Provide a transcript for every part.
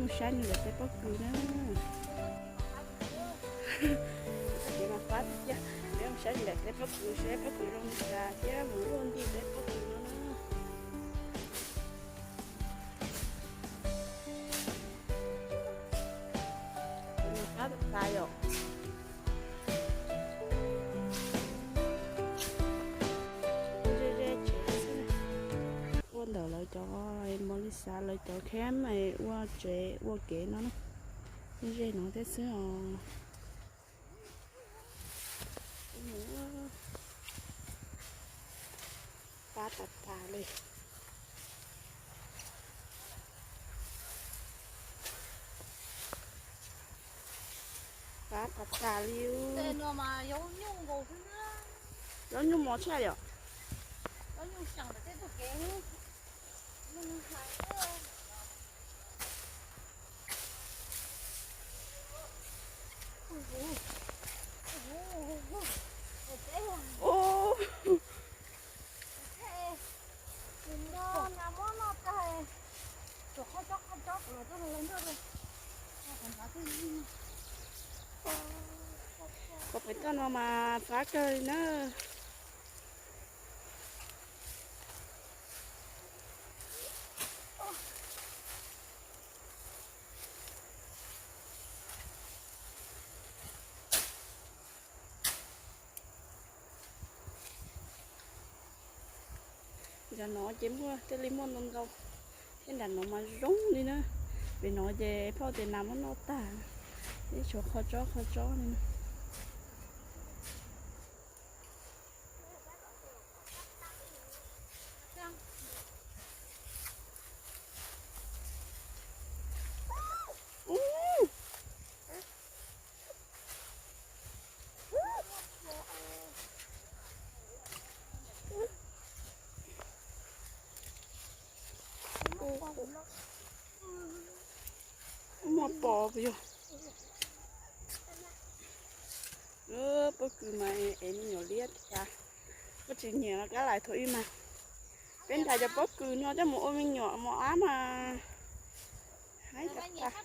Saib nws lawv tej pob kws na. Kev mas qab tiag tiag. Peb mus saib nws lawv tej pob kws, saib pob kws zoo li cas thiab mus luaj nti tej pob kws no na. Qab tas tas yom. Ze ze tsev xwb. Ua ntawm lawv cov mos li xav lawv cov kheb mas ua tsev ua kev no na. Ze no thiab xwb os. Qab tas tas li. Qab tas tas li. Zaub nyuj mos tshaj yom. Qhov pem toj no mas fab kawg li na. Nram no ces muaj thiaj li muaj ntau ntau, thiab nram no mas zoo li na. Pem no ces phauj tias nas muab noj tag, ib tshuav qhov tsob qhov tsob li na. Muaj pos puas yog? Pob kws mas ev me nyuam liab tas. Koj tsis nyiam los kav liam, thuam ib mas. Peb nrhiav cov pob kws no coj mus ua me nyuam mos ab mas haib tas tas.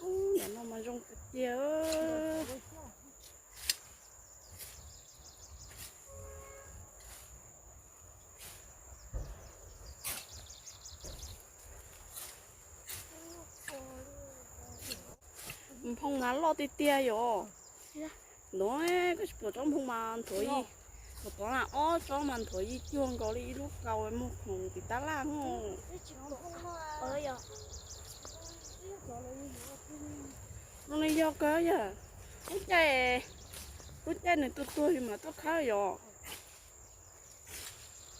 Ub, ntawm no mas zoo tiag tiag. Nphoo mas loj tiag tiag yom. No, koj tsis pom tsob nphoo mas nthuav yij, thaum tod na ob tsob mas nthuav yij cuag nkaus li ib lub kaus muag khoom tim tab laj no. Zoo li yog kawg yog, lub caij, lub caij nws tuag tuag yus mam tuaj khawb yom.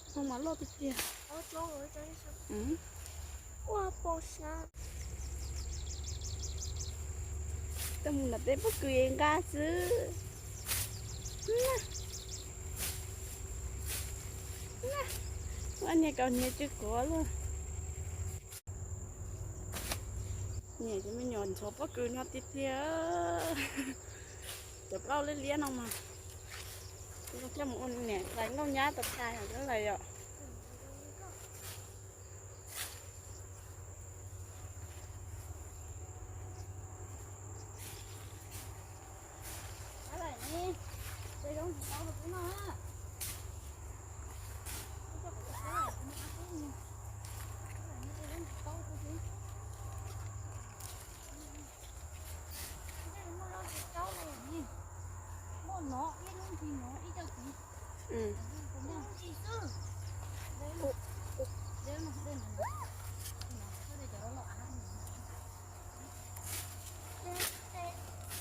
Nphoo mas loj tiag tiag. Ua pos sab. Tuaj mus nram tej pob kws es nqa xwb. Ua niag kaus hniav tsw quav luaj. Niam cov me nyuam ntxhov pob kws no tiag tiag. Cov plaub liab liab no mas. Coj mus ua niam hlais nkauj nyab tas tas lawm yom.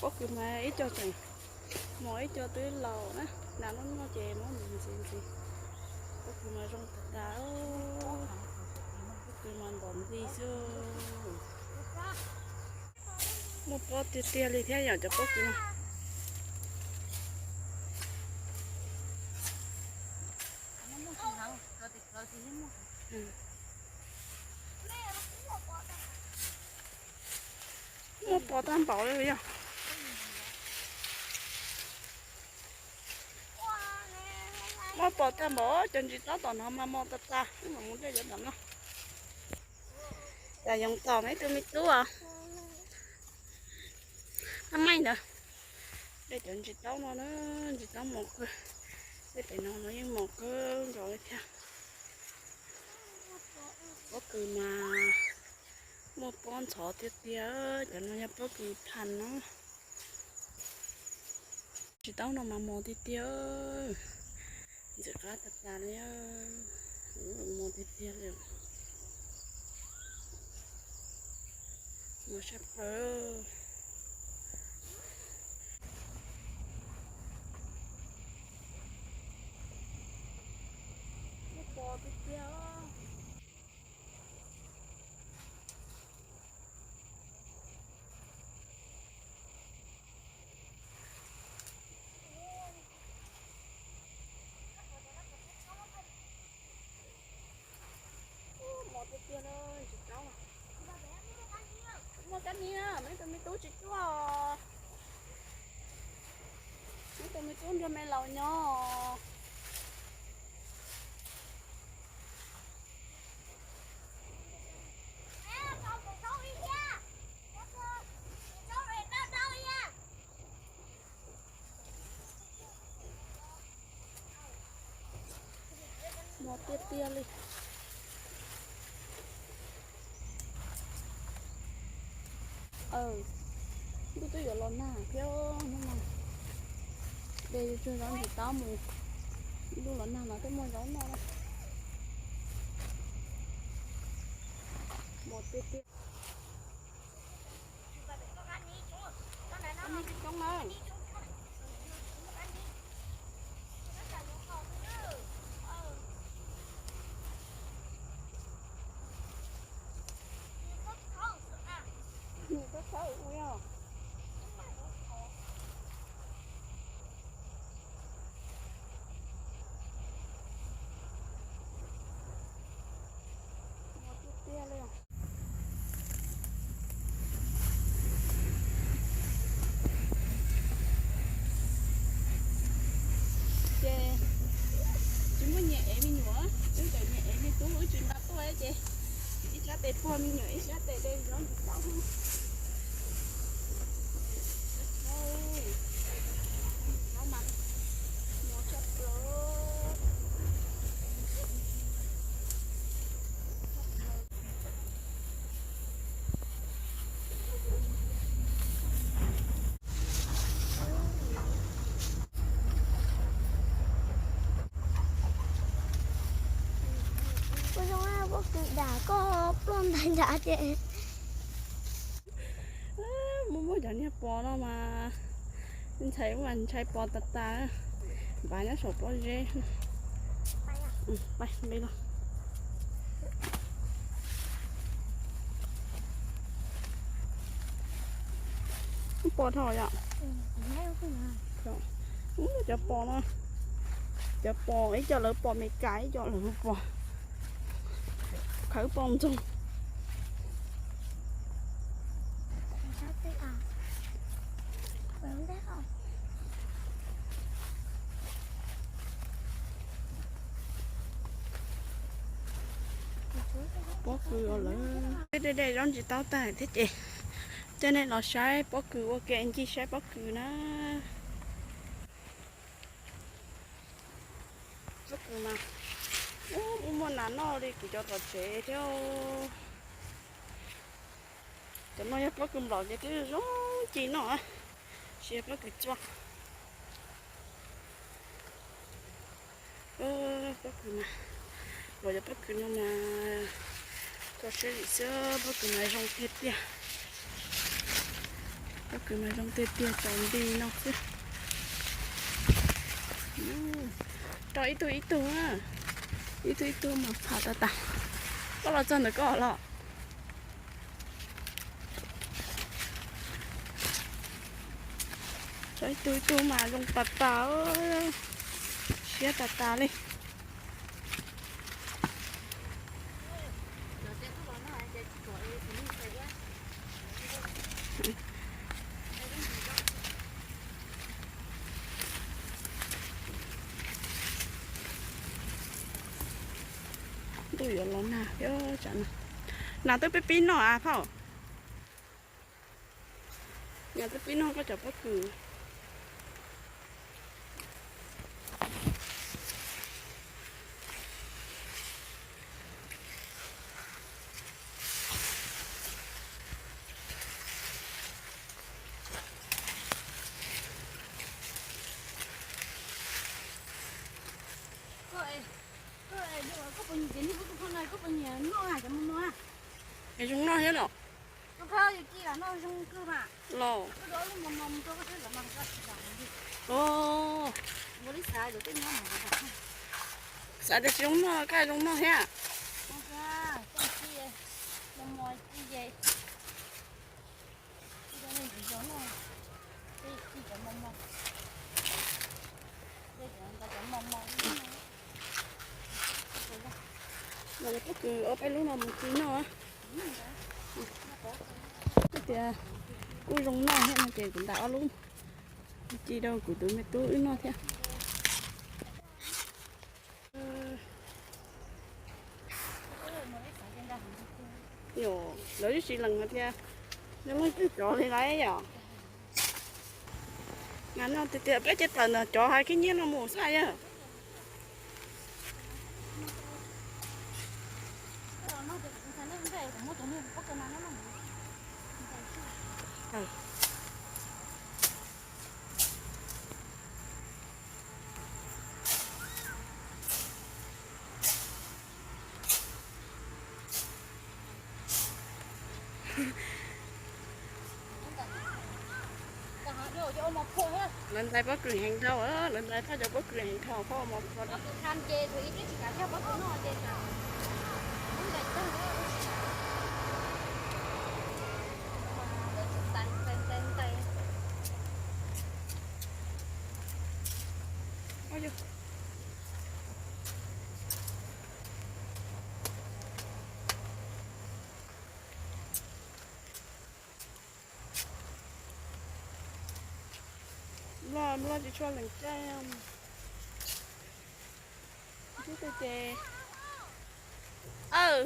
Pob kws mas ib co tseem mos, ib co twb laus na, nas noj noj ces muab ntxiv ntxiv ntxiv. Pob kws mas zoo tas tas, pob kws mas ntom nti xwb. Muaj pob tiag tiag li thiab yom cov pob kws no. Tag npaum li yog. Muaj pos tag npaum, cov ntsis taub tom no mas mos tas tas, wb mam mus de cov tom no. Cas yoov tom ib tug me tub os. Tab maij ntawd. De cov ntsis taub no na, ntsis taub mos kawg. Tej pem no no yeej mos kawg nkaus li thiab. Pob kws mas muaj pob ntxhov tiag tiag, cov no yog pob kws phas no. Ntsis taub no mas mos tiag tiag, ntxim qab tas tas li, mos tiag tiag li, mos sab plaws. Muaj pos tiag tiag. Mos tiag tiag na, ntsis taub. Muaj kab niag, muaj ib tug me tub tsis cuag. Muaj ib tug me tub nrog me laus nyob. Mos tiag tiag li. Ntuj twb yuav los nag thiab hnub no. De tsuag zaub ntsis taub mus, ntuj los nag mas thiaj muaj zaub noj. Mos tiag tiag. Ces tsis muaj nyias ev me nyuam, wb tseem nyias ev me tub, wb tsis nqa tuaj ces ib sab tes puag me nyuam ib sab tes de zaub ntsis taub. Ua zoo, pob kws dam koj pluaj ntais nrad ces. Muaj muaj cov niag pos no mas ntshai, ntshai pos tas tas. Npav nyob saum pob zeb. Pais npe no. Pos dhau yom. Cov pos no, cov pos ib co lawv pos Meskas, ib co lawv pos khawv pos ntxoog. Pob kws lawv de de zaub ntsis taub tag thiab ces coj nej los saib pob kws ua ke, ncig saib pob kws na. Pob kws mas, ub, muaj nas noj li kuv cov tom tsev thiab. Cov no yog pob kws nplaum ces twb zoo ci noj, tsis yog pob kws txua. Pob kws mas, luag cov pob kws no mas txo siab zim xwb, pob kws mas zoo tiag tiag. Pob kws mas zoo tiag tiag, tsaus nti no xwb. Rau ib tug ib tug, ib tug ib tug mas pham tas tas. Koj los txog ntawm koj los. Rau ib tug ib tug mas zoo tas tas, siab tas tas li. Kuj yuav los nag thiab tsam no. Nas twb pib pib noj a phauj. Nas twb pib noj koj cov pob kws. Koj, koj, koj puas nyiam ces nws kuj tau na, koj puas nyiam noj cov mos mos? Es zoo noj thiab los? Koj pab yus ci los noj zoo kawg mas. Los. Koj do lub mos mos mus rau koj thiab los mas koj tsis kam. Ua li xav yuav tej nyob mas. Xav tias tsis zoo noj, koj zoo noj thiab. Mos mos ci, mos mos ci ces. Los pob kws ob peb lub no mus ci noj. Tias kuj zoo noj thiab no ces kuv ntam ob lub ci rau kuv tus me tub wb noj thiab. Lawv twb tsis lees hais tias nws leej twg cov li lawm yom. Mas no tias tias peb ces tawm ntawm cov hais khib nyiab no mus xwb yog. Lawv ntxais pob kws heev dhau, lawv ntxais thaj cov pob kws heev dhau, phauj mos phom. Nplog, nplog tsis tshua lees caij. Ib tug ces, aw,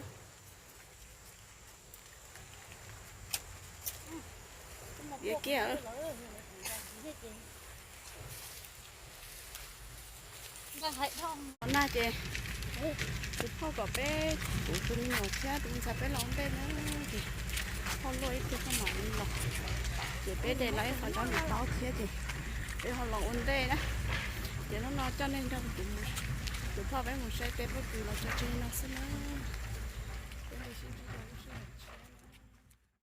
tiav kiag. Nag ces tus phauj kom peb, kuv tus me nyuam thiab tus me ntxhais peb los ua ntej na, ces phauj luaj ib pliag phauj mam li los. Ces peb de los ib qho zaub nws taub thiab ces peb ho los ua ntej na. Ces hnub no coj nej nrog kuv tus, tus phauj peb mus saib tej pob kws los tso tseg no xwb na.